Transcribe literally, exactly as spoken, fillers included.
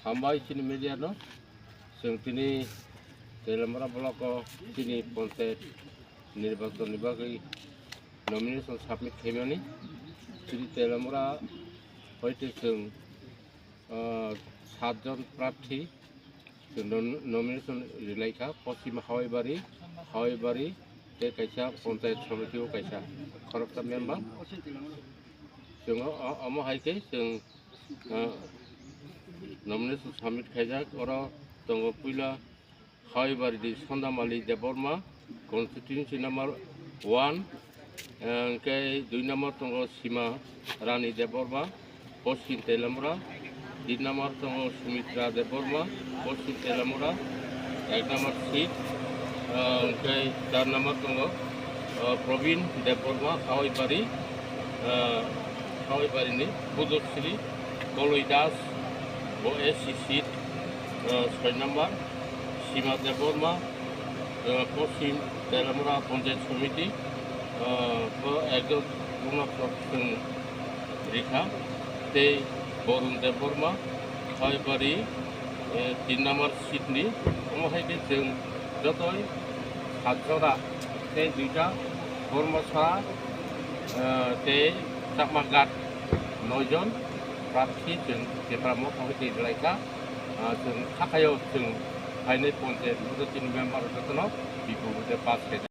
Hambai chini media no, chwng tini Teliamura block o chini panchayat nirbachon ni bagwi nomination submit khaimani. Chini Teliamura hoite chwng, ah, satjon prarthi chwng nom-, nomination rilaikha, Poschim Hawaibari, Hawaibari tei kaisa panchayat samiti o kaisa khoroksa member. Chwng o, o, omo hai khe chwng, ah, nomination submit khaijak. Oro tongo puila Hawaibari di Sondamali Debbarma, constituency number one, eh, hwnkhe dui number tongo Sima Rani Debbarma, Poschim Teliamura, tin number tongo Sumitra Debbarma, Poschim Teliamura, ek number seat, eh, hwnkhe char number tongo, eh, Probin Debbarma, Hawaibari, eh, Hawaibari ni Budosri Koloi Das, bo S C seat, eh, soi number, Sima Debbarma, eh, Poschim Teliamura Panchayat Samiti, eh, bo ekjon Runaksok chwng rikha, tei Borun Debbarma, Hawaibari, eh, tin number seat ni, omo hai khe chwng jotoi sat jora, tei duita Bormasa, eh, tei Chakma Ghat noi jon prarthi chwng Tipra Motha bai twi rwlaikha. Ah, chwng sakhaio chwng phainai panchayat ni chini member jotono bipul vote pass khaijak.